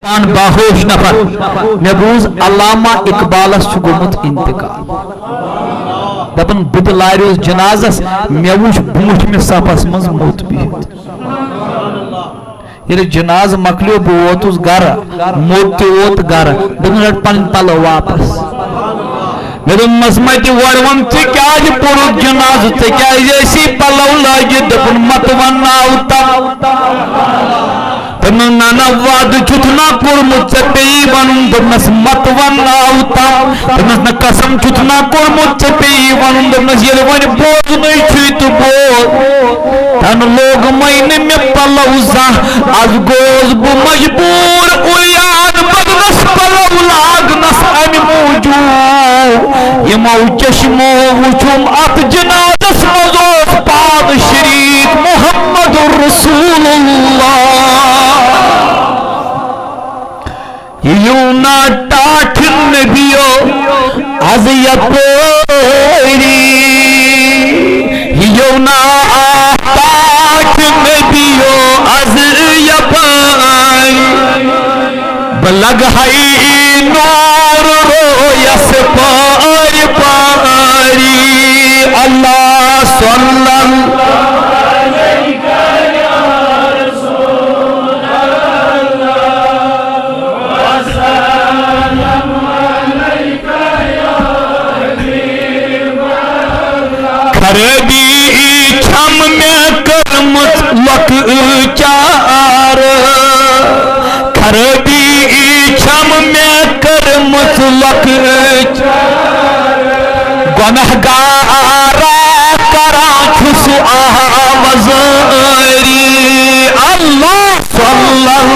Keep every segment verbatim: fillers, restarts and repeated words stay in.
پان باہوش نفر، مےٚ بوٗز علامہ اقبالس چھُ گوٚمُت انتقال۔ دپان بہٕ تہِ لاریوس جنازس، مےٚ وُچھ برونٛٹھمہِ صفس منٛز موٚت بِہِتھ۔ ییٚلہِ جنازٕ مۄکلیو، بہٕ ووتُس گرٕ، موٚت تہِ ووت گرٕ، دوٚپُن، "رَٹ پنٕنۍ پلو واپس۔" مےٚ دوٚپمس، "متہِ وۄرون، ژےٚ کیازِ پوٚرُتھ جنازٕ؟ ژےٚ کیازِ ٲسی پلو لٲگِتھ؟" دوٚپُن، "مت ونناو تم۔" دوٚپمس، "نہ، نہ، وعدٕ چھُتھ نہ کوٚرمُت، ژےٚ پیٚیی ونُن۔" دوٚپمس، "مت ونناو تم۔" دوٚپمس، "نہ، قسم چھُتھ نہ کوٚرمُت، ژےٚ پیٚیی ونُن۔" دوٚپمس، "ییٚلہِ وۄنۍ بوزنُے چھُے تہٕ بوز۔" تن لوگ مے نہٕ مےٚ پلو زانٛہہ، از گوس بہٕ مجبوٗر عریان بدنس پلو لاگنس امہِ موٗجوٗب۔ یِمو چشمو وُچھُم اتھ جنازس منٛز اوس پان شریٖک محمد رسول اللہ۔ یِیِو نا ٹاٹھۍ نبیو از یپٲری، یِیِو نا ٹاٹھۍ نبیو از یپٲری۔ بہٕ لگہٕ ہاے نوٗر رویس پٲرۍ پٲری۔ اللہ صلی اللہ۔ خرٲبی چھم مےٚ کٔرمٕژ لۄکچار، خرٲبی چھم مےٚ کٔرمٕژ لۄکچار۔ گۄناہ گارا کران چھُس آوازٲری۔ اللہ صلی اللہ۔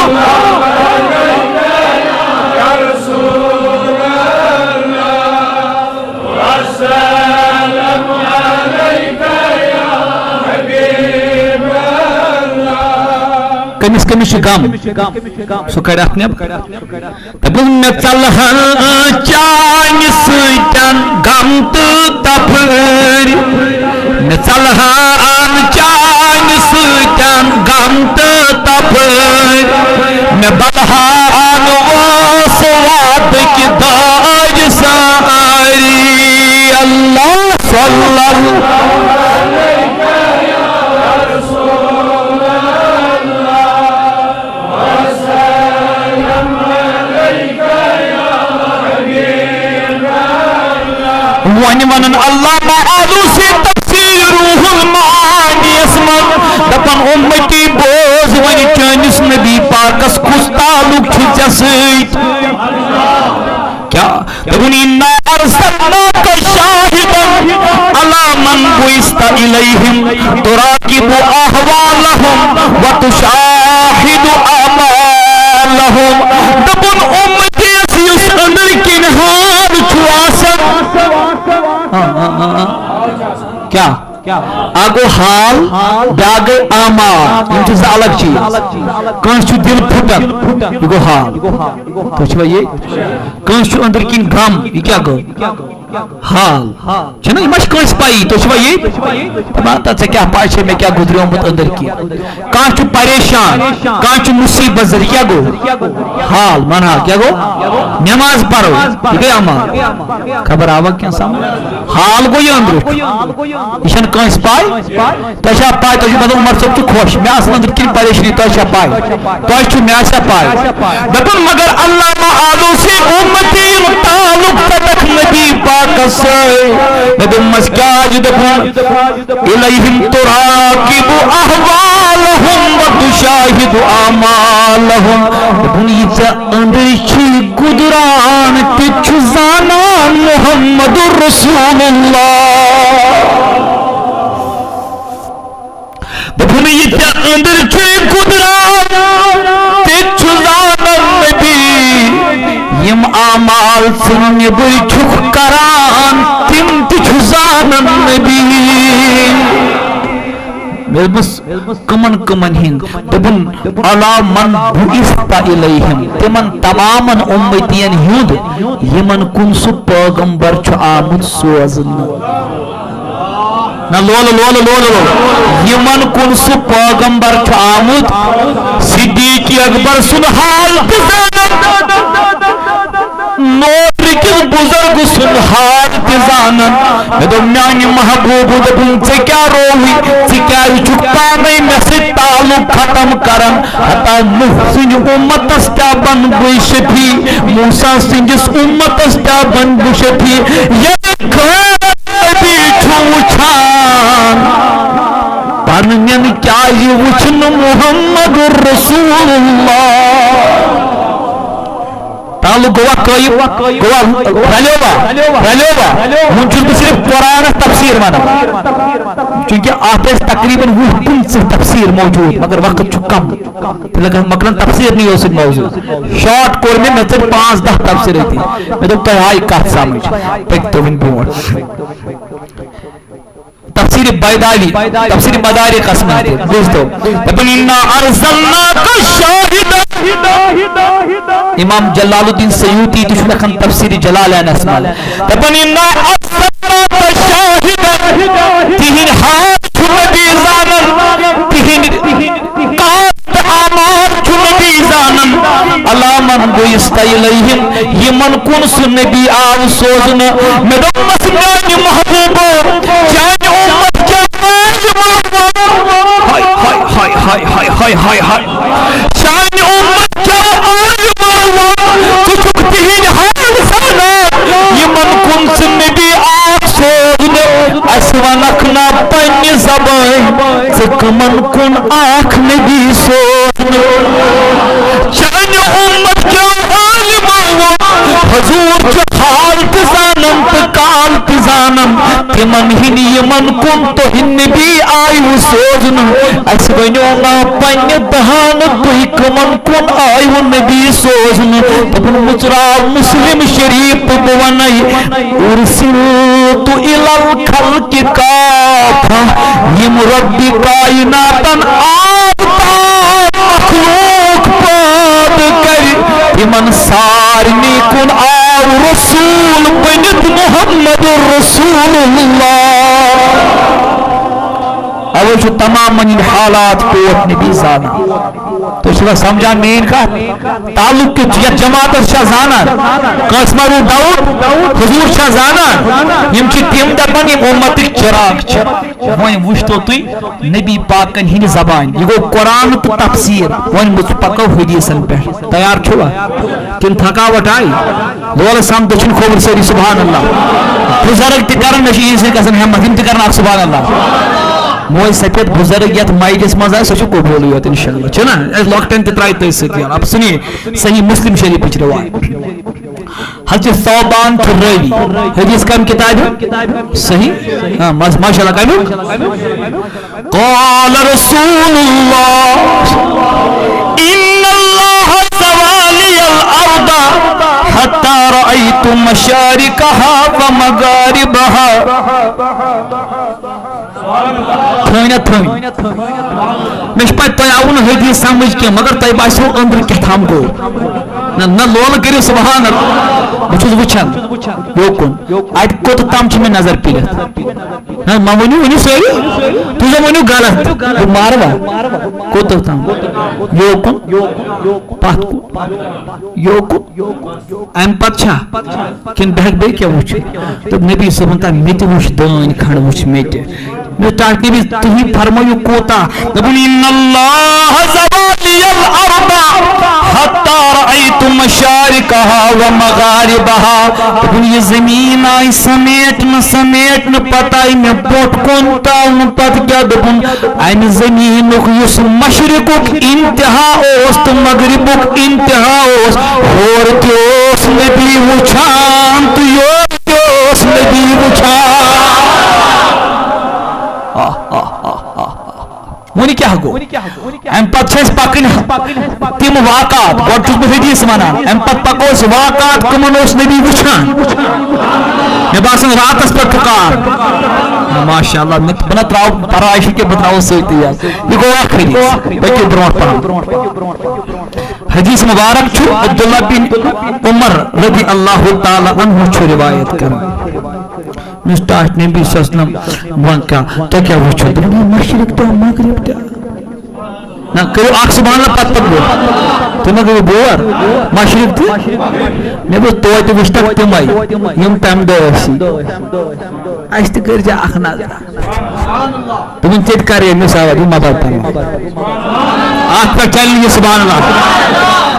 کٔمِس کٔمِس چھُ غم؟ سُہ کڑِ اَتھ نٮ۪بر۔ دوٚپُن، مےٚ ژلہٕ ہن چانہِ سۭتٮ۪ن غم تہٕ تفٲرۍ۔ مےٚ ژلہٕ ہن چانہِ سۭتٮ۪ن غم تہٕ تفٲرۍ۔ مےٚ بلہٕ ہن وٲنٛس وعدٕکۍ دٲج سٲری۔ اللہ صلی اللہ۔ وۄنۍ ونان علامہ آلوسی تفسیر روح المعانیس منٛز، دپان، امتی بوز وۄنۍ چٲنِس نبی پاکس کُس تعلق چھُ ژےٚ سۭتۍ؟ کیٛاہ؟ دوٚپُن، انا ارسلناک شاہدا علی من بعثت الیہم تراقب احوالہم و تشاہد اعمالہم۔ دوٚپُن، امتی یس یُس أنٛدرۍ کِنۍ حال چھُ آسان۔ ہاں، ہاں، ہاں، ہاں۔ کیٛاہ؟ اکھ گوٚو حال، بیٛاکھ گٔے اعمال۔ یِم چھِ زٕ الگ چیٖز۔ کٲنٛسہِ چھُ دِل پھُٹان، یہِ گوٚو حال۔ تُہۍ چھِوا یہِ؟ کٲنٛسہِ چھُ أنٛدرۍ کِنۍ غم، یہِ کیٛاہ گوٚو؟ حال۔ چھُنہ، یہِ ما چھِ کٲنٛسہِ پَیی؟ تُہۍ چھِوا یہِ؟ دَپان، تہٕ ژےٚ کیٛاہ پَے چھےٚ مےٚ کیٛاہ گُزریومُت أنٛدرۍ کِنۍ؟ کانٛہہ چھُ پریشان، کانٛہہ چھُ مُصیٖبت زدٕ، یہِ کیٛاہ گوٚو؟ حال، من حال، کیٛاہ گوٚو؟ نٮ۪ماز پَرو، یہِ گٔے اعمال۔ خبر آوا کینٛہہ سمجھ؟ حال گوٚو یہِ أنٛدرٕ۔ یہِ چھَنہٕ کٲنٛسہِ پَے۔ تۄہہِ چھا پَے، تۄہہِ چھُ مطلب عمر صٲب چھُ خۄش، مےٚ آسہٕ أنٛدرٕ کِنۍ پریشٲنی، تۄہہِ چھا پَے؟ تۄہہِ چھُ، مےٚ آسیا پَے؟ دَپُن، مگر علامہ آلوسی، اُمتی یِم تعلق ژَٹَکھ نبی پاکَس سۭتۍ۔ مےٚ دوٚپمَس، کیٛازِ؟ دوٚپُن، الیہم تراقب احوالہم و تشاہد اعمالہم۔ دوٚپُن، یہِ ژےٚ أنٛدرۍ چھی گُدران، تہِ چھُ زانان محمد رسول اللہ۔ دوٚپُن، یہِ ژےٚ أنٛدرۍ چھی گُدران، تہِ چھُ زانان نبی۔ یِم اعمال ژٕ نیٚبٕرۍ چھُکھ کران، تِم تہِ چھُ زانان نبی۔ مےٚ دوٚپمَس، کٕمَن کٕمَن ہِنٛد؟ دوٚپُن، علی من بعثت الیہم، تِمَن تمامَن اُمتیَن ہُنٛد، یِمَن کُن سُہ پیغمبر چھُ آمُت سوزنہٕ۔ نہ، لولہٕ، لولہٕ، لولہٕ، لولہٕ۔ یِمَن کُن سُہ پیغمبر چھُ آمُت، صدیق اکبر سُنٛد حال تہِ زانان میانہِ محبوبہٕ، دوٚپُن، ژےٚ کیٛاہ رووُے؟ ژٕ کیٛازِ چھُکھ پانے مےٚ سۭتۍ تعلق ختم کران؟ ہتا نوح سٕنٛدِ اُمتس کیٛاہ بنہٕ بہٕ شفیع؟ موسیٰ سٕنٛدِس اُمتس کیٛاہ بنہٕ بہٕ شفیع؟ ییٚلہِ خٲر نبی چھُ وٕچھان، پنٕنٮ۪ن کیٛازِ وٕچھِ نہٕ محمد رسول اللہ؟ تعلق گوٚوا قٲیِم؟ گوٚوا؟ رلیوا؟ رلیوا؟ وۄنۍ چھُس بہٕ صرف قرآنس تفسیٖر ونان، چونکہ اتھ ٲسۍ تقریباً وُہ پٕنٛژٕہ تفسیٖر موجود، مگر وقت چھُ کم۔ تیٚلہِ گژھِ مۄکلن تفسیٖرنٕے یوت سۭتۍ موضوع۔ شارٹ کوٚر مےٚ، مےٚ ژٔٹۍ پانٛژھ دَہ تفسیٖر أتی۔ مےٚ دوٚپ، تۄہہِ آیہِ کتھ سمجھ، پٔکۍ تو وۄنۍ برونٛٹھ۔ تفسیر بیداوی، تفسیر مدارکس منٛز تہِ بوٗزتو، دپان، "انا ارسلناک شاہدا۔" امام جلال الدین سیوطی تہِ چھُ لیکھان تفسیر جلالینس منٛز، دپان، "انا ارسلناک شاہدا۔" تِہنٛدۍ حال چھُ نبی زانان، تِہنٛدۍ کار تہٕ اعمال چھُ نبی زانان۔ علامن گوٚیُس تیلہٕ یِم، یِمن کُن سُہ نبی آو سوزنہٕ۔ مےٚ دوٚپمس، میانہِ محبوبو، چانہِ اُمت کیٛاہ آیہِ ماننہٕ؟ ہاے، ہاے، ہاے۔ چانہِ اُمت کیٛاہ آیہِ ماننہٕ؟ ژٕ چھُکھ تِہِنٛدۍ حال زانان، یِمن کُن ژٕ نبی آکھ سوزنہٕ۔ اَسہِ وَنکھ نا پننہِ زبٲنۍ، ژٕ کٕمن کُن آکھ نبی سوزنہٕ؟ چانہِ اُمت کیو عالمو ووٚن، حضور چھُ حال تہِ زانان تہٕ کال تہِ زانان۔ تِمن ہِنٛدۍ یِمن کُن تُہۍ نبی آیوٕ سوزنہٕ، اَسہِ ؤنِو نا پننہِ دہانہٕ، تُہۍ کٕمن کُن آیوٕ نبی سوزنہٕ؟ دوٚپُن، مُژراو مسلم شریف، بہٕ وَنَے، ارسلت الی الخلق کافہ، یِم رب کائناتن آفتاب مخلوق پٲدٕ کرِ، تِمن سارنٕے کُن آو رسول بٔنِتھ محمد رسول اللہ۔ اوے چھُ تمامن ہٕنٛدۍ حالات ٹوٹھ نبی زانان۔ تُہۍ چھِوا سمجھان میٲنۍ کتھ؟ تعلق کیُتھ چھُ؟ یتھ جماعتس چھا زانان؟ کٲنٛسہِ ما روٗد ڈاوُٹ؟ حضور چھا زانان؟ یِم چھِ تِم دپان، یِم اُمتٕکۍ چراغ چھِ۔ وۄنۍ وٕچھتو تُہۍ نبی پاکن ہٕنٛدِ زبانہِ۔ یہِ گوٚو قرآن تہٕ تفسیٖر۔ وۄنۍ وٕچھ، پکو حدیثن پٮ۪ٹھ۔ تیار چھِوا؟ کِنہٕ تھکاوٹ آیہِ؟ لولہٕ سم دٔچھُن کھووُر سٲری، سبحان اللہ۔ بُزرگ تہِ کرن، مےٚ چھُ یِہنٛدِ سۭتۍ گژھان ہمت، یِم تہِ کرن اکھ سبحان اللہ۔ موج سفید بُزرگ یتھ مایکس منٛز آسہِ، سۄ چھِ قبوٗلٕے یوت، انشاءاللہ۔ چھُنہ؟ اَسہِ لۄکٹٮ۪ن تہِ ترٛایہِ تٔتھۍ سۭتۍ یَلہٕ۔ اب سُنیے، صحیح مسلم شریفٕچ روایت۔ حضرت ثوبان چھُ رٲوی۔ حدیث کم کتابہِ؟ صحیح۔ ہاں، ماش-، ماشاءاللہ، کمیُک؟ قال رسول اللہ، ان اللہ زوال لی الارض حتی رأیت مشارقها ومغاربها۔ تھٲنۍ ہا تھٲنۍ۔ مےٚ چھِ پَے تۄہہِ آوُ نہٕ حدیث سمجھ کینٛہہ، مگر تۄہہِ باسیو أنٛدرٕ کیٛاہ تام گوٚو۔ نہ، نہ، لولہٕ کٔرِو سبحان اللہ۔ بہٕ چھُس وٕچھان یوکُن۔ اَتہِ کوٚت تام چھِ مےٚ نظر پِرِتھ۔ نہ، مہ ؤنِو، ؤنِو سٲری۔ تُہۍ زَن ؤنِو غلط۔ بہٕ مارٕ وۄنۍ۔ کوٚت تام؟ یوکُن۔ پَتھ کُن۔ یوکُن۔ اَمہِ پتہٕ چھا؟ کِنہٕ بہٕ ہٮ۪کہٕ بیٚیہِ کیٛاہ وٕچھِتھ؟ دوٚپ نبی صٲبُن، تَتھ مےٚ تہِ وٕچھ دٲنۍ کھنٛڈ، وٕچھ مےٚ تہِ۔ مےٚ تَتھ نبی، تُہی فرمٲیِو کوٗتاہ؟ دوٚپُن، ان اللہ زوال لی الارض حتی رأیت مشارقها ومغاربها۔ دوٚپُن، یہِ زٔمیٖن آیہِ سمیٹنہٕ، سمیٹنہٕ پتہٕ آیہِ مےٚ بوٚٹھ کُن ترٛاونہٕ پتہٕ کیٛاہ؟ دوٚپُن، امہِ زمینُک یُس مشرقُک انتہا اوس تہٕ مغربُک انتہا اوس، ہورٕ تہِ اوس نبی وٕچھان تہٕ یورٕ تہِ اوس نبی وٕچھان۔ آہ، آہ، آہ، آہ، آہ۔ وۄنۍ کیٛاہ گوٚو؟ امہِ پتہٕ چھِ اَسہِ پکٕنۍ تِم واقعات، گۄڈٕ چھُس بہٕ حدیث ونان، امہِ پتہٕ پکو أسۍ واقعات، کٕمن اوس نبی وٕچھان۔ مےٚ باسان، راتس پٮ۪ٹھ چھُ کار۔ ماشاءاللہ، مےٚ، بہٕ نہ ترٛاوٕ پرواے چھُ کینٛہہ، بہٕ ترٛاوٕ سۭتی یَتھ۔ یہِ گوٚو اکھ حدیث۔ پٔکِو برونٛٹھ پہن۔ حدیث مبارک چھُ عبداللہ بن عمر رضی اللہ تعالیٰ عنہ چھُ روایت کران۔ مےٚ ووٚنُس، ٹاٹھۍ نبی صلی اللہ علیہ وسلم، وۄنۍ کیٛاہ، تۄہہِ کیٛاہ وٕچھِو؟ دوٚپُن، ہے، مشرق تہِ، مغرب تہِ۔ نہ، کٔرِو اکھ سبحان اللہ، پتہٕ پتہٕ بول۔ تُہۍ ما گٔیِو بور؟ مشرق تہِ؟ مےٚ دوٚپ توتہِ وٕچھتکھ تِمے، یِم تَمہِ دۄہ ٲسی۔ اَسہِ تہِ کٔرۍ زِ اکھ نظر۔ دوٚپُن، ژےٚ تہِ کَرے أمِس آواز، یہِ مَبَر پَنُن۔ اَتھ پٮ۪ٹھ چَلہِ یہِ سبحان اللہ۔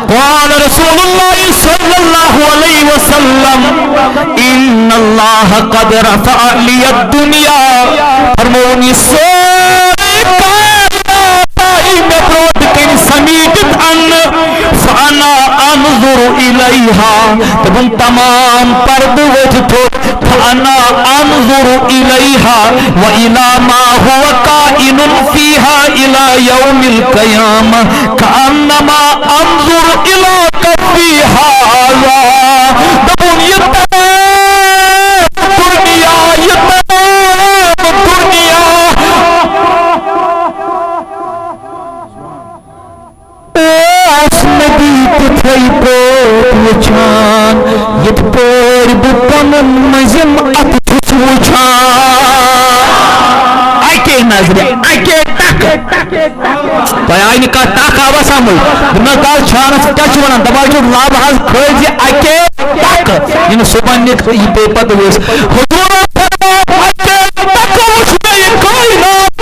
قال رسول الله صلى الله عليه وسلم، إن الله قد رفع لي الدنيا۔ فرمووُن، یہِ سٲرٕے کائنات آیہِ مےٚ برونٛٹھ کَنہِ سمیٖٹِتھ اَننہٕ۔ فأنا أنظر إليها۔ دوٚپُن، تمام پردٕ ؤتھۍ تھوٚد۔ فأنا أنظر إليها وإلى ما هو كائن فيها إلى يوم القيامة، كأنما أنظر إلى كفي هذا۔ دوٚپُن، یہِ تمام دُنیا، یہِ تمام دُنیا اوس نبی تِتھے پٲٹھۍ وٕچھان، یِتھ پٲٹھۍ بہٕ پنُن مٔنٛزِم اَتھٕ چھُس وٕچھان۔ اَکے نظرِ، اَکے ٹکہٕ۔ تۄہہِ آیہِ نہٕ کانٛہہ ٹکھ آوا سمجھ؟ دوٚپمَس، "دَل چھانَس کیٛاہ چھِ وَنان؟" دَپان چھُ، "لَب حظ کھٲلۍ زِ اَکے ٹکہٕ۔" یِنہٕ صُبحن نِکھ یہِ پیٚیہِ پَتہٕ ؤسۍ۔ حضوٗرَن فرموو، "اَکے ٹکہٕ وٕچھ مےٚ یہِ کائنات۔"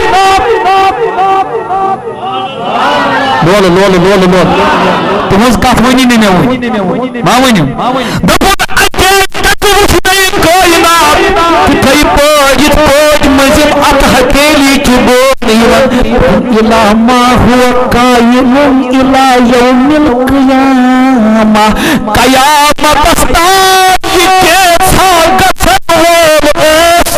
لولہٕ، لولہٕ، لولہٕ، لولہٕ۔ تُہٕنٛز کتھ ؤنِو نہٕ مےٚ وُنہِ۔ ما ؤنِو؟ دوٚپُن، اَکے ٹکہٕ وُچھ مےٚ یہِ کائنات۔ تِتھے پٲٹھۍ، یِتھ پٲٹھۍ مٔنٛزِم اَتھ ہتھیلی چھُ بولنہٕ یِوان۔ إلى ما هو كائن إلى يوم القيامة۔ قیامتس تام یہِ کینٛژھا گژھن وول اوس۔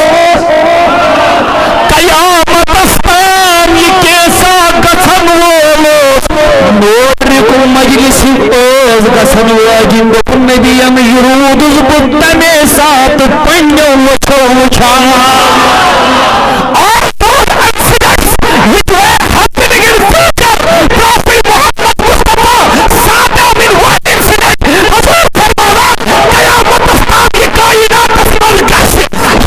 قیامتس تام یہِ کینٛژھا گژھن وول اوس۔ نوٹرِک مجلس ٲس گژھن واجِنۍ، دوٚپُن نبی ین، یہِ روٗدُس بہٕ تمے ساتہٕ پننیو أچھو وٕچھان۔ اور تُہُنٛد accident، یہِ چھُ happening in future. Prophet Muhammad Mustafa, سادہ من ون accident۔ حضور فرماوان، قیامتس تام یہِ کائناتس منٛز گژھِ،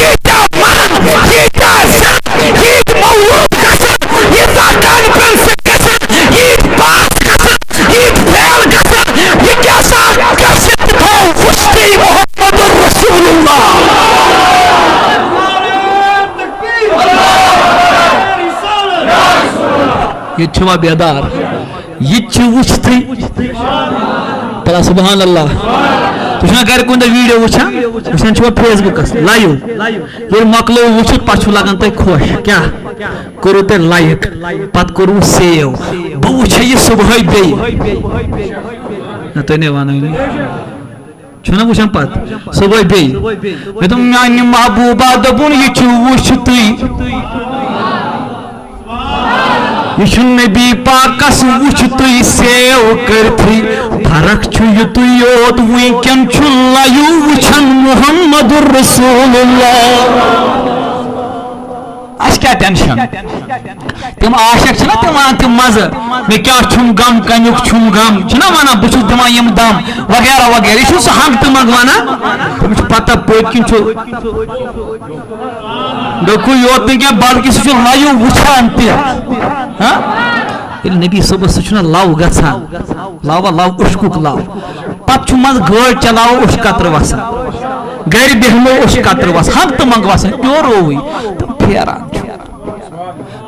ییٖتیٛاہ مرن، ییٖتیٛاہ زٮ۪ن، ییٖتۍ مولوٗد گژھن، ییٖژاہ کانفرنس گژھن، ییٖتۍ پاس گژھن، ییٖتۍ فیل گژھن، یہِ کیٛاہ سا گژھِ تہِ تھاو وٕچھتٕے محمد رسول اللہ۔ ییٚتہِ چھُوا بیدار؟ یہِ تہِ چھُ وٕچھتٕے۔ تَلہ سبحان اللہ۔ تُہۍ چھِو نا گرِ کُنہِ دۄہ ویٖڈیو وٕچھان؟ وٕچھان چھِوا فیس بُکَس لایِو؟ ییٚلہِ مۄکلو وٕچھِتھ، پَتہٕ چھُو لَگان تۄہہِ خۄش۔ کیٛاہ؟ کوٚروٕ تۄہہِ لایِک، پَتہٕ کوٚروٕ سیو۔ بہٕ وٕچھے یہِ صُبحٲے بیٚیہِ۔ نہ، تُہۍ نے وَنٲنی۔ چھُنہ وٕچھان پتہٕ صُبحٲے بیٚیہِ۔ مےٚ دوٚپ، میانہِ محبوبہ، دوٚپُن، یہِ چھُ وٕچھتٕے۔ یہِ چھُ نبی پاکس وٕچھتٕے سیو کٔرتھٕے۔ فرق چھُ یُتُے یوت، وٕنکٮ۪ن چھُ لایِو وٕچھان محمد رسول اللہ۔ اَسہِ کیٛاہ ٹینشن؟ تِم عاشق چھِنہ تِم وَنان تِم منٛزٕ، "مےٚ کیٛاہ چھُم غم، کَمیُک چھُم غم"، چھِنہ وَنان، "بہٕ چھُس دِوان یِم دم"، وغیرہ وغیرہ۔ یہِ چھُنہٕ سُہ ہنٛگتہٕ منٛگہٕ وَنان، تٔمِس چھُ پتہ پٔتۍ کِنۍ چھُ۔ دوٚپُکھ یوت نہٕ کینٛہہ، بلکہِ سُہ چھُ لایِو وٕچھان تہِ۔ ہاں؟ ییٚلہِ نبی صٲبَس سۭتۍ چھُنہ لَو گژھان، لَو ہا لَو، عشقُک لَو۔ پتہٕ چھُ منٛزٕ گٲڑۍ چلاوو، اوٚش قطرٕ وَسان۔ گرِ بیٚہمو، اوٚش قطرٕ وَسان۔ ہنٛگتہٕ منٛگہٕ وَسان، پیورووٕے تہٕ پھیران چھُ۔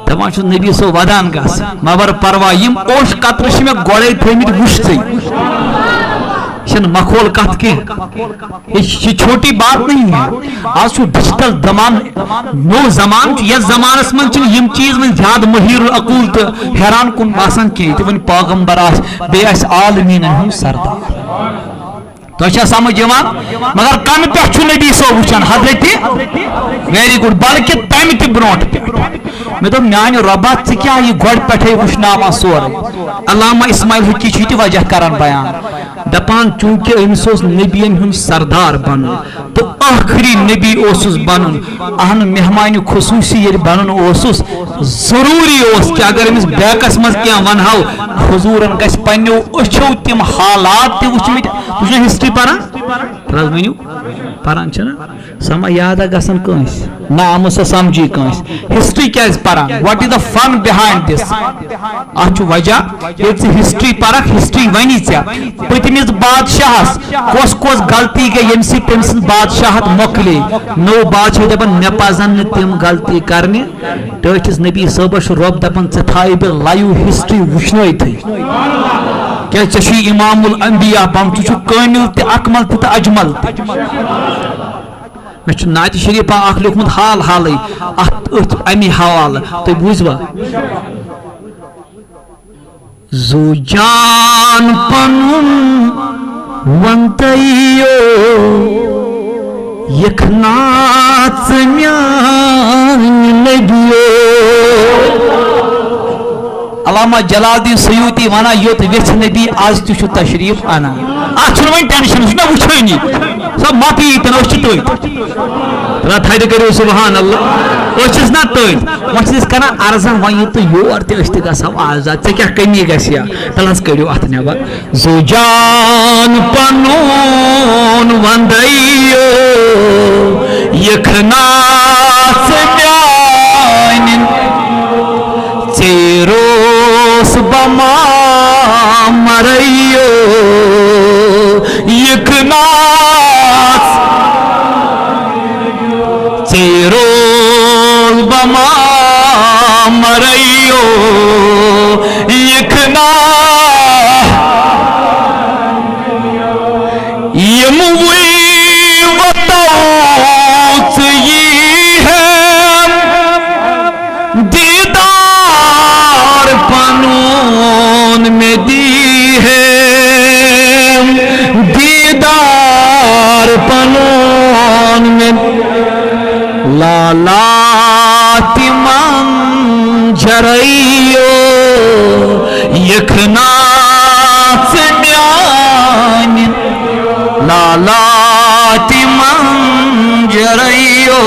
دپان چھُس، نبی صٲب ودان گژھ، مگر پرواے، یِم اوٚش قطرٕ چھِ مےٚ گۄڈَے تھٲومٕتۍ وٕچھتٕے۔ یہِ چھَنہٕ مخول کتھ کینٛہہ۔ یہ، یہ چھوٹی بات نہیں ہے۔ آز چھُ ڈیجیٹل زمانہٕ، نوٚو زمانہٕ چھُ۔ یتھ زمانس منٛز چھِنہٕ یِم چیٖز وۄنۍ زیادٕ مٔہیٖر العقول تہٕ حیران کُن باسان کینٛہہ۔ یہِ تہِ وۄنۍ پاغمبر آسہِ، بیٚیہِ آسہِ عالمیٖنن ہُنٛد سردار۔ تۄہہِ چھا سمجھ یِوان؟ مگر کمہِ پٮ۪ٹھ چھُ نبی صٲب وٕچھان؟ حضرت، ویری گڈ، بلکہِ تمہِ تہِ برونٛٹھ پٮ۪ٹھ۔ مےٚ دوٚپ، میانہِ رۄبا، ژٕ کیٛاہ یہِ گۄڈٕ پٮ۪ٹھَے وٕچھناوان سورُے؟ علامہ اسماعیل حقی چھُ یہِ تہِ وجہ کران بیان، دپان، چوٗنٛکہِ أمِس اوس نبیَن ہُنٛد سردار بنُن تہٕ ٲخری نبی اوسُس بنُن، اہن، مہمانِ خصوٗصی ییٚلہِ بنُن اوسُس، ضروٗری اوس کہِ اگر أمِس بیکس منٛز کینٛہہ ونہو، حضوٗرن گژھِ پننیو أچھو تِم حالات تہِ وٕچھمٕتۍ۔ تُہۍ چھِو ہسٹری پران؟ پران ؤنِو، پران چھِنہ؟ سما یاد گژھان کٲنٛسہِ؟ نہ آمُت سۄ سمجھی کٲنٛسہِ۔ ہسٹری کیٛازِ پران؟ What is the fun behind this؟ اتھ چھُ وجہ، ییٚلہِ ژٕ ہسٹری پرکھ، ہسٹری ونی ژےٚ پٔتمِس بادشاہس کۄس کۄس غلطی گٔے، ییٚمہِ سۭتۍ تٔمۍ سٕنٛز بادشاہت مۄکلے۔ نوٚو بادشاہ دپان، مےٚ پزن نہٕ تِم غلطی کرنہِ۔ ٹٲٹھِس نبی صٲبس چھُ رۄب دپان، ژےٚ تھایہِ بہٕ لایِو ہسٹری وٕچھنٲیتھٕے۔ کیٛازِ ژےٚ چھُے امام الانبیاء بنُن، ژٕ چھُکھ کٲمل تہِ، اکمل تہِ تہٕ اجمل تہِ۔ مےٚ چھُ نعتِ شریفہ اکھ لیوٗکھمُت حال حالٕے اتھ، أتھۍ امہِ حوالہٕ، تُہۍ بوٗزوا؟ زُو جان پنُن وندَیو، یِکھ ناژ میانہِ نبیو۔ علامہ جلال الدین سیوطی ونان، یوٚت ویژھِ نبی از تہِ چھُ تشریف انان۔ اتھ چھُنہٕ وۄنۍ ٹینشن، سُہ چھُنہ وٕچھٲنی۔ سۄ مۄکلی تہِ نہ، أسۍ چھِ تٔتھۍ۔ تھدِ کٔرِو سبحان اللہ۔ أسۍ چھِس نہ تٔتھۍ۔ وۄنۍ چھِ أسۍ کران عرضن، وۄنۍ یہِ تہٕ یور تہِ أسۍ تہِ گژھو آزاد۔ ژےٚ کیٛاہ کٔمی گژھِ یا؟ تَلہٕ حظ کٔڑِو اَتھ نٮ۪بر۔ زُو جان پنُن وندَیو، یِکھ ناژ میانہِ ژیٖرۍ روس بہ ما مرَیو، یِکھ ناژ۔ ژیٖرۍ روس بہ ما مرَیو، یِکھ ناژ۔ یِموٕے وَتو ژٕ یی ہے دیٖدار پنُن مےٚ دی ہے، دیٖدار پنُن مےٚ۔ لالا تِمن جرٲیِو، یِکھ ناژ میانہِ۔ لالا تِمن جرٲیِو،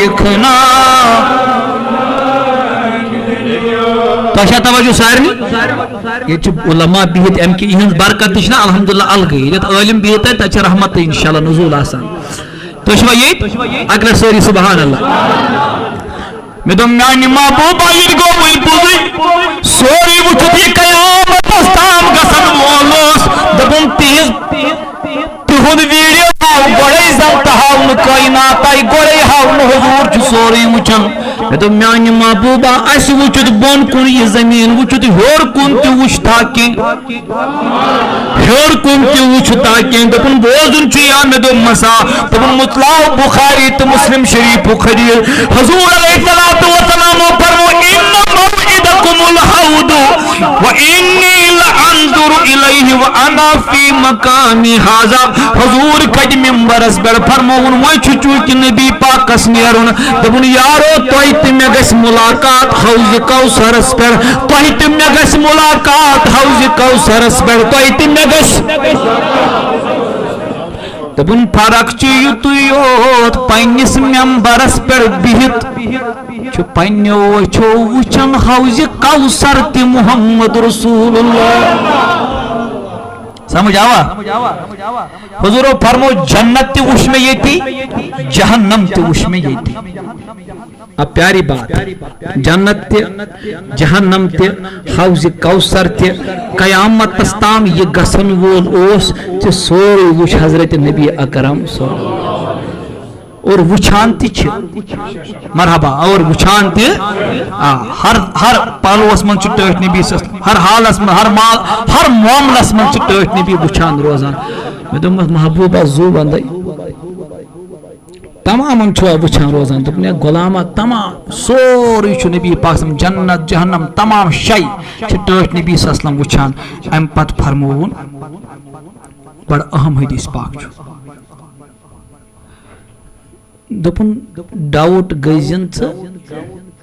یِکھ ناژ۔ تۄہہِ چھا توجہ سارنٕے؟ ییٚتہِ چھِ علماء بِہِتھ، اَمہِ کہِ یِہٕنٛز برکت تہِ چھِنہ الحمدللہ الگٕے۔ ییٚتٮ۪تھ عٲلِم بِہِتھ، تَتہِ چھِ رحمت تہٕ انشاءاللہ نزول آسان۔ تُہۍ چھِوا ییٚتہِ؟ اگر سٲری سبحان اللہ۔ مےٚ دوٚپ، میانہِ محبوبہ، یہِ تہِ گوٚو وۄنۍ پوٚزُے۔ سورُے وٕچھِتھ یہِ قیامتس تام گژھن وول اوس، دوٚپُن، تِہنٛز، تِہُنٛد ویٖڈیو آو گۄڈَے زن تہٕ ہاونہٕ کٲینات آیہِ گۄڈَے ہاونہٕ، حضوٗر چھُ سورُے وٕچھان۔ مےٚ دوٚپ، میانہِ محبوبہ، اَسہِ وٕچھِتھ بۄن کُن یہِ زٔمیٖن وٕچھِتھ ہیوٚر کُن تہِ وٕچھ تاکہِ ہیوٚر کُن تہِ وٕچھ تاکہِ۔ دوٚپُن، بوزُن چھُ یا؟ مےٚ دوٚپ، مسا۔ دوٚپُن، مُتلاو بُخاری تہٕ مُسلِم شریٖفُک حدیث۔ حضوٗر علیہ الصلوۃ والسلامو فرمو، ان موعدکم الحوض و انی لانظر الیہ وانا فی مقامی ھذا۔ حضوٗر کھٔتۍ ممبرس پٮ۪ٹھ، فرمووُن، وۄنۍ چھُ چوٗنٛکہِ نبی پاکس نیرُن۔ دوٚپُن، یارو، تۄہہِ تہٕ مےٚ گژھِ مُلاقات حوضِ کوثرس پٮ۪ٹھ، تۄہہِ تہٕ مےٚ گژھِ مُلاقات حوضِ کوثرس پٮ۪ٹھ، تۄہہِ تہٕ مےٚ گژھِ۔ دوٚپُن، فرق چھُ یُتُے یوت، پننِس ممبرس پٮ۪ٹھ بِہِتھ چھُ پننیو أچھو وٕچھان حوضِ کوثر تہِ محمد رسول اللہ۔ سمجھ آوا؟ حضورو فرمو، جنت تہِ وٕچھ مےٚ ییٚتی، جہنم تہِ وٕچھ مےٚ ییٚتی۔ اب پیاری بات، جنت تہِ، جہنم تہِ، حوضِ کوثر تہِ، قیامتس تام یہِ گژھن وول اوس، تہِ سورُے وٕچھ حضرت نبی اکرم صلی اللہ علیہ وسلم۔ اور وٕچھان تہِ چھِ۔ مرحبا، اور وٕچھان تہِ۔ آ، ہر، ہر پہلوس منٛز چھُ ٹٲٹھۍ نبی صلی اللہ علیہ وسلم، ہر حالس منٛز، ہر مال-، ہر معاملس منٛز چھُ ٹٲٹھۍ نبی وٕچھان روزان۔ مےٚ دوٚپمَس، محبوبہ زُو وندے۔ تمامن چھُ وٕچھان روزان۔ دوٚپُن، ہے غلامہ، تمام سورُے چھُ نبی پاک صلی اللہ علیہ وسلم، جنت، جہنم، تمام شے چھِ ٹٲٹھۍ نبی صلی اللہ علیہ وسلم وٕچھان۔ امہِ پتہٕ فرمووُن بڑٕ اہم حدیث پاک چھُ۔ دوٚپُن، ڈاوُٹ گٔے زِن ژٕ۔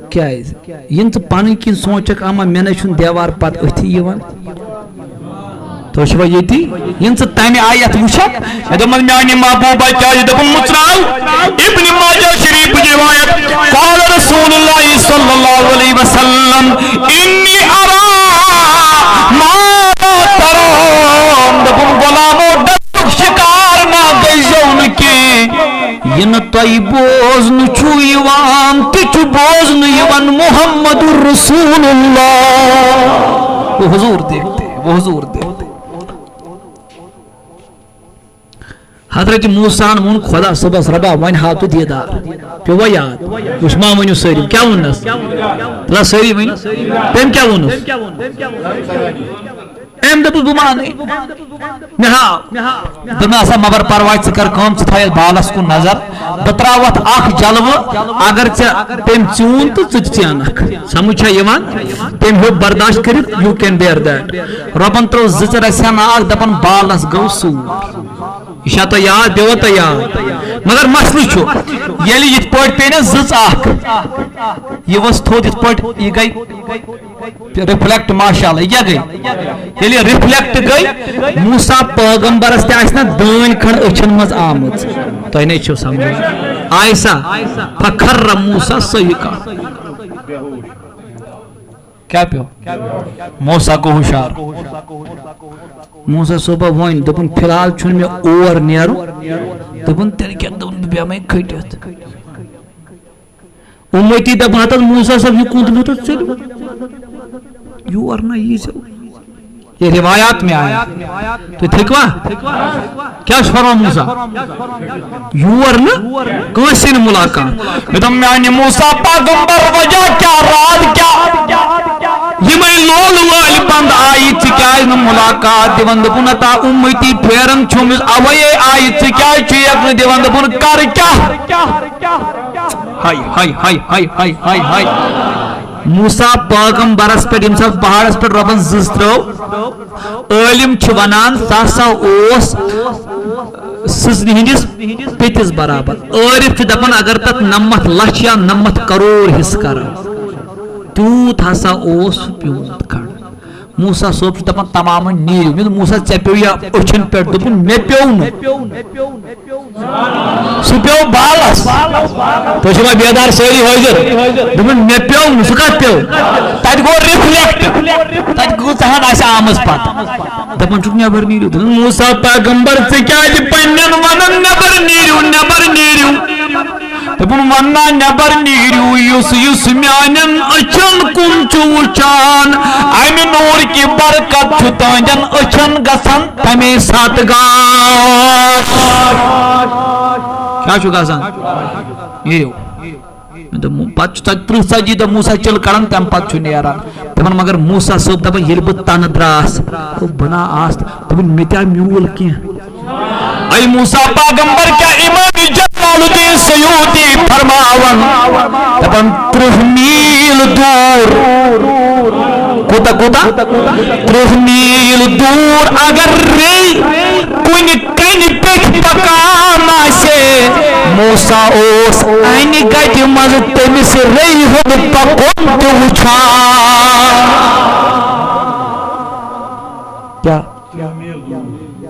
کیٛازِ؟ یِم ژٕ پنٕنۍ کِنۍ سونٛچکھ، اما مےٚ نَے چھُنہٕ دیوار پتہٕ أتھی یِوان۔ تُہۍ چھِوا ییٚتی؟ یِم ژٕ تَمہِ آیہِ یَتھ وٕچھکھ؟ مےٚ دوٚپمَس، میٛانہِ محبوبہ کیٛازِ؟ دوٚپُن، مُژراو۔ ابن ماجہ شریٖفٕچ رِوایت۔ قال رسول اللہ صلی اللہ علیہ وسلم، انی ارا ما لا ترون۔ دوٚپُن، غلامو، ڈَرُک شِکار تۄہہِ بوزنہٕ چھُ یِوان، تہِ چھُ بوزنہٕ یِوان محمد رسول اللہ۔ وہ حضور دیکھتے، وہ حضور دیکھتے۔ حضرت موسیٰ ہن ووٚن خدا صٲبس، "ربا، وۄنۍ ہاو تہٕ دیٖدار۔" پیوٚوا یاد؟ وٕچھ ما ؤنِو سٲری، کیٛاہ ووٚننس؟ ترٛا سٲری ؤنِو۔ تٔمۍ کیٛاہ ووٚنُس؟ أمۍ دوٚپُس، "بہٕ مانَے، مےٚ ہاو۔" دوٚپمَس، "ہسا مگر پرواے، ژٕ کر کٲم، ژٕ تھاو یَتھ بالَس کُن نظر۔ بہٕ ترٛاوَتھ اکھ جلوٕ، اگر ژےٚ تٔمۍ ژیوٗن تہٕ ژٕ تہِ ژینَکھ۔" سمجھ چھا یِوان؟ تٔمۍ ہیوٚک برداشت کٔرِتھ، you can bear that۔ رۄبن ترٛٲو زٕژ رژھِ ہنا اکھ، دپان بالس گوٚو سوٗر۔ یہِ چھا تۄہہِ یاد؟ پیوٚوا تۄہہِ یاد؟ مگر مسلہٕ چھُ، ییٚلہِ یِتھ پٲٹھۍ پیٚیہِ نا زٕژ اکھ، یہِ ؤژھ تھوٚد یِتھ پٲٹھۍ، یہِ گٔے reflect، ماشاء اللہ، یہِ کیٛاہ گٔے؟ ییٚلہِ یہِ reflect گٔے، موسیٰ پیغمبرس تہِ آسہِ نا دٲنۍ کھنٛڈ أچھن منٛز آمٕژ۔ تۄہہِ نے چھُو سمجھان؟ آیسا، فخر موسیٰ صعیقا۔ کیٛاہ پیوٚو؟ موسیٰ گوٚو ہُشار۔ موسیٰ صٲبہ وۄنۍ دوٚپُن، "فی الحال چھُنہٕ مےٚ اور نیرُن۔" دوٚپُن، "تیٚلہِ کیٛاہ؟" دوٚپُن، "بہٕ بیٚہمَے کھٔٹِتھ۔" اُمتی دَپان، "ہتہٕ موسیٰ صٲب، یہِ کُن تہٕ مےٚ تہٕ ژٔلِو۔ یور نہ یی ژےٚ۔" یہ روایات میں آیا۔ تُہۍ تھٔکوا؟ کیٛاہ چھُ فرمان موسیٰ؟ یور نہٕ کٲنٛسہِ نہٕ ملاقات۔ مےٚ دوٚپ، "میانہِ موسیٰ پیغمبر، وجہ کیٛاہ، راز کیٛاہ؟ یِمے لولہٕ وٲلۍ بنٛد آیہِ، ژٕ کیٛازِ نہٕ ملاقات دِوان؟" دوٚپُن، "ہتا اُمتی پھیران چھُم، اوے آیہِ، ژٕ کیٛازِ چھُکھ نہٕ دِوان؟" دوٚپُن، "کر کیٛاہ؟" ہاے، ہاے، ہاے۔ موسیٰ پیغمبرس پٮ۪ٹھ، ییٚمہِ ساتہٕ پہاڑس پٮ۪ٹھ رۄبن زٕژ ترٲو، عٲلِم چھِ ونان، سُہ ہسا اوس سٕژنہِ ہٕنٛدِس پیٚتِس برابر۔ عٲرِف چھِ دپان، اگر تتھ نَمَتھ لچھ یا نَمَتھ کرور حصہٕ کرو، تیوٗت ہسا اوس سُہ پیوٗنت کھنٛڈ۔ موسیٰ صٲب چھُ دپان، "تمامن نیٖرِو۔" مےٚ دوٚپ، "موسیٰ، ژےٚ پیوٚو یا أچھن پٮ۪ٹھ؟" دوٚپُن، "مےٚ پیوٚو نہٕ۔" سُہ پیوٚو بالس۔ تُہۍ چھِوا بیدار سٲری حٲضِر؟ دوٚپُن، "مےٚ پیوٚو نہٕ۔" "سُہ کَتھ پیوٚو؟" "تَتہِ گوٚو reflect۔ تَتہِ کۭژاہ ہن آسہِ آمٕژ پَتہٕ۔" دَپان چھُکھ، "نٮ۪بر نیٖرِو۔" دوٚپُن، "موسیٰ پیغمبر، ژٕ کیٛازِ پننٮ۪ن وَنان، 'نٮ۪بر نیٖرِو، نٮ۪بر نیٖرِو'؟" دوٚپُن، "وَننا نٮ۪بر نیٖرِو، یُس یُس میانٮ۪ن أچھن کُن چھُ وٕچھان، اَمہِ نوٗر کہِ برکت چھُ تُہنٛدٮ۪ن أچھن گژھان تَمے ساتہٕ گاش۔" کیٛاہ چھُ گژھان؟ یِیِو۔ مےٚ دوٚپ، پتہٕ چھُ تَتہِ ترٕٛہ ژتجی دۄہ موسیٰ چِلہٕ کڑان، تَمہِ پتہٕ چھُ نیران۔ دَپان، مگر موسیٰ صٲب دَپان، ییٚلہِ بہٕ تَنہٕ درٛاس، بہٕ نا آس، دوٚپُن، مےٚ تہِ آو میوٗل کینٛہہ۔ اے موسیٰ پیغمبر، کیٛاہ امام جلال الدین سیوطی فرماوان، دَپان، ترٕٛہ میٖل دوٗر، کوٗتاہ، کوٗتاہ؟ ترٕٛہ میٖل دوٗر اگر رے کُنہِ کنہِ پیٚٹھۍ پکان آسہِ، موسیٰ اوس انہِ گٹہِ منٛز تٔمِس ریٚیہِ ہُنٛد پکُن تہِ وُچھان۔ کیٛاہ؟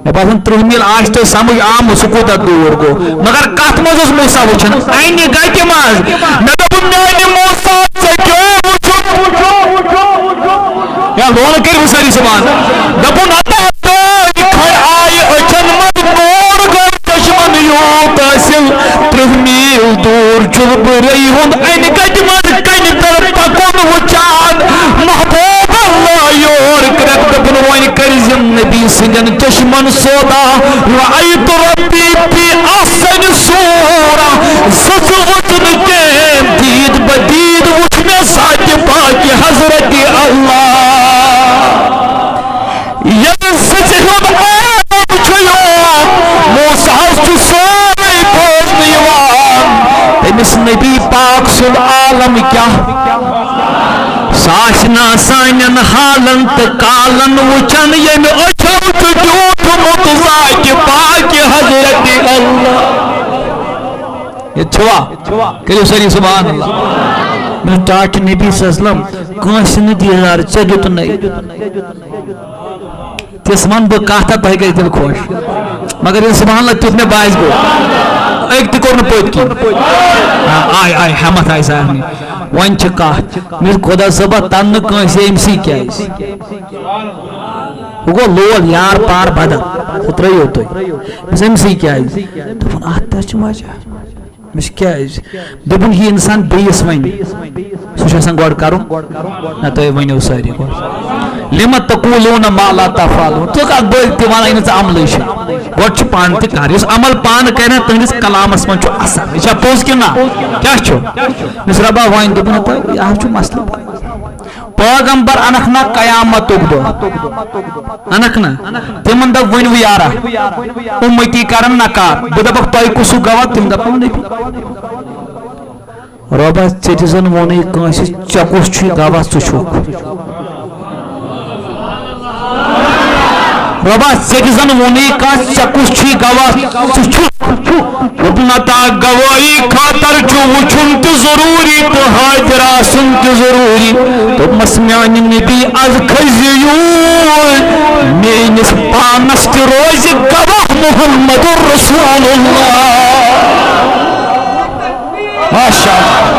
مےٚ باسان، ترٕٛہ میٖل آسہِ تۄہہِ سمجھ آمُت، سُہ کوٗتاہ دوٗر گوٚو۔ مگر کتھ منٛز اوس موسیٰ وُچھان؟ انہِ گٹہِ منٛز۔ مےٚ دوٚپُن، میانہِ موسیٰ، ژےٚ کیٛاہ وُچھُتھ؟ یا لولہٕ کٔرِو سٲری زبان۔ دوٚپُن، ہتا دٲنۍ کھڑ آیہِ أچھن منٛز، نوٗر گوٚو چشمن یوٗت حٲصِل۔ ترٕٛہ میٖل دوٗر چھُس بہٕ ریٚیہِ ہُنٛد انہِ گٹہِ منٛز کنہِ تل پکُن وُچھان۔ محبوب اللہ یور کرٛٮ۪کھ دوٚپُن، وۄنۍ کٔرۍ زِم نبی سٕنٛدٮ۪ن چشمن سودا۔ رأیت ربی فی احسن صورہ، زٕژ وٕچھ نہٕ کینٛہہ، دید بدید وٕچھ مےٚ ذاتِ پاکِ حضرت اللہ۔ ییٚلہِ زٕژِ ہُنٛد عالم چھُ یِوان، موسیٰ ہس چھُ سورُے بوزنہٕ یِوان۔ تٔمِس نبی پاک سُنٛد عالم کیٛاہ؟ سُہ آسہِ نا سانٮ۪ن حالن تہٕ کالن وٕچھان، ییٚمہِ أچھو چھُ دیوٗٹھمُت ذاتِ پاکِ حضرت اللہ۔ ییٚتہِ چھُوا؟ کٔرِو سٲری سبحان اللہ۔ مےٚ ٹاٹھۍ نبی صلی اللہ علیہ وسلم، کٲنٛسہِ نہٕ دیٖدار، ژےٚ دیُتنَے۔ تِژھ وَنہٕ بہٕ کَتھ، تۄہہِ گژھِ دِل خۄش۔ مگر ییٚلہِ سبحان اللہ تیُتھ مےٚ باسہِ گوٚو، أکۍ تہِ کوٚر نہٕ پٔتۍ کِنۍ۔ آ، آے، آے، ہٮ۪مَتھ آے سارنٕے۔ وۄنۍ چھِ کَتھ، مےٚ خۄدا صٲبہ، تَنہٕ نہٕ کٲنٛسہِ أمۍ سٕے کیٛازِ؟ ہُہ گوٚو لول یار پار بدل، ہُہ ترٛٲیِو تُہۍ۔ بس أمۍ سٕے کیٛازِ؟ دوٚپُن، اَتھ تہِ چھِ وجہ۔ دوٚپُس، کیٛازِ؟ دوٚپُن، یہِ اِنسان بیٚیِس وَنہِ، سُہ چھُ آسان گۄڈٕ کَرُن۔ نہ، تُہۍ ؤنِو سٲری گۄڈٕ۔ لِمَ تَقُولُونَ مَا لَا تَفْعَلُونَ۔ ژٕ کَتھ بٔلۍ تہِ وَنان، ییٚلہِ نہٕ ژٕ عملٕے چھُ؟ گۄڈٕ چھُ پانہٕ تہِ کَرُن۔ یُس عمل پانہٕ کَرِ نا، تٕہٕنٛدِس کلامَس منٛز چھُ اثر۔ یہِ چھا پوٚز کِنہٕ نہ؟ کیٛاہ چھُ؟ مِس ربا وۄنۍ دوٚپُن، ہتا، یہِ حظ چھُ مسلہٕ۔ پیغمبر اَنَکھ نا قیامتُک دۄہ۔ اَنَکھ نا؟ تِمن دَپ، ؤنِو یارا، اُمتی کرن نکار۔ بہٕ دَپَکھ، تۄہہِ کُس ہیوٗ گواہ؟ تِم دَپَن، نبی۔ رۄبا، ژےٚ تہِ زَن ووٚنُے کٲنٛسہِ، ژےٚ کُس چھُے گواہ ژٕ چھُکھ؟ رۄبا، ژےٚ تہِ زَن ووٚنُے کانٛہہ، ژےٚ کُس چھُے گواہ ژٕ چھُکھ؟ دوٚپُن، ہتا گوٲہی خٲطرٕ چھُ وٕچھُن تہِ ضروٗری تہٕ حٲضِر آسُن تہِ ضروٗری۔ دوٚپمَس، میٛانہِ نبی، از کھٔسۍ زِ یوٗرۍ، میٛٲنِس پانَس تہِ روزِ گواہ محمد رسول اللہ۔ ماشاء اللہ۔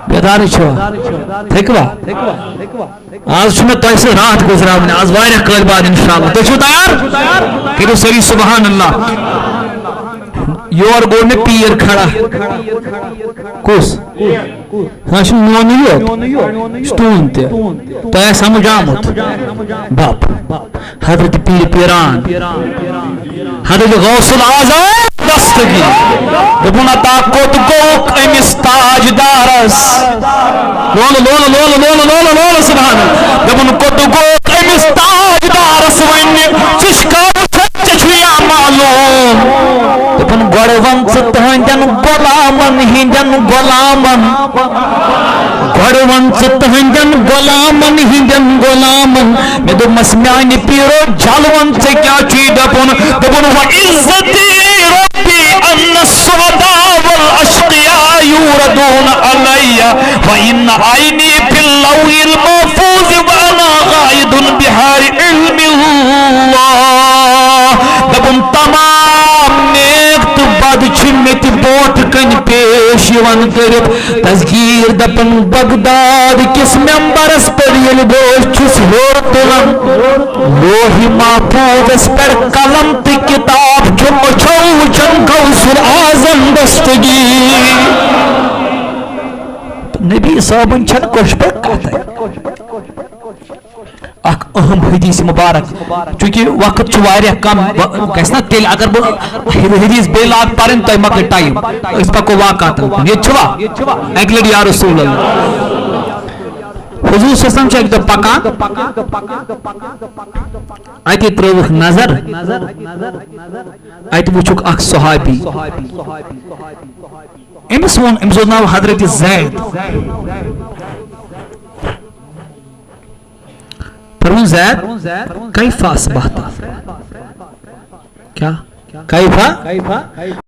بیدارٕے چھِوا؟ تھٔکوا؟ آز چھُ مےٚ تۄہہِ سۭتۍ راتھ گُزراوٕنۍ، آز واریاہ کٲلۍ بعد اِنشاءاللہ۔ تُہۍ چھِو تیار؟ کٔرِو سٲری سبحان اللہ۔ یور گوٚو مےٚ پیٖر کھڑا۔ کُس؟ سُہ چھُ میونُے یوت۔ یہِ چھُ تُہُنٛد تہِ۔ تۄہہِ آسہِ سمجھ آمُت؟ بَب۔ حضرت پیٖر پیٖران۔ حضرت غوث الاعظم دستگیر۔ دوٚپُن، عطا کوٚت گوٚوُکھ أمِس تاجدارس؟ لولہٕ، لولہٕ، لولہٕ، سبحان اللہ۔ دوٚپُن، کوٚت گوٚوُکھ أمِس تاجدارس وۄنۍ؟ ژٕ چھُکھا وٕچھان، ژےٚ چھُ یا معلوم؟ دوٚپُن، گۄڈٕ وَن ژٕ تٕہٕنٛدٮ۪ن غلامن ہٕنٛدٮ۪ن غلامن۔ گۄڈٕ وَن ژٕ تٕہٕنٛدٮ۪ن غلامن ہٕنٛدٮ۪ن غلامن۔ مےٚ دوٚپمَس، میٛانہِ پیٖرو، جل وَن ژےٚ کیٛاہ چھُے دَپُن؟ دوٚپُن، وعزتی ربی ان السعداء والاشقیاء یوردون علی، وان عینی فی اللوح المحفوظ وانا غائد بحار علم اللہ۔ دوٚپُن، تمام نیک تہٕ بد چھِ مےٚ تہِ برونٛٹھ کنہِ پیش یِوان کٔرِتھ۔ دستگیر دپن، بغداد کِس ممبرس پٮ۪ٹھ ییٚلہِ بہٕ أچھ چھُس ہیوٚر تُلان، لوح محفوظس پٮ۪ٹھ قلم تہٕ کتاب چھُ أچھو وٕچھان غوث الاعظم دستگیر۔ نبی صٲبن چھنہٕ کٲشِر پٲٹھۍ کتھے۔ اکھ اہم حدیث مبارک، چونکہ وقت چھُ واریاہ کم، و-، گژھِ نا تیٚلہِ اگر بہٕ حدیث بیٚیہِ لاگہٕ پرٕنۍ، تۄہہِ مۄکلہِ ٹایم۔ أسۍ پکو واقعاتن کُن۔ ییٚتہِ چھُوا؟ اکہِ لٹہِ یا رسول اللہ۔ حضور صلی اللہ علیہ وسلم چھِ اکہِ دۄہ پکان، اتے ترٲوٕکھ نظر، اتہِ وٕچھُکھ اکھ صحابی۔ أمِس ووٚن، أمِس اوس ناو حضرت زید۔ فرمون زید، کیف اصبحت؟ کیا؟ کیف؟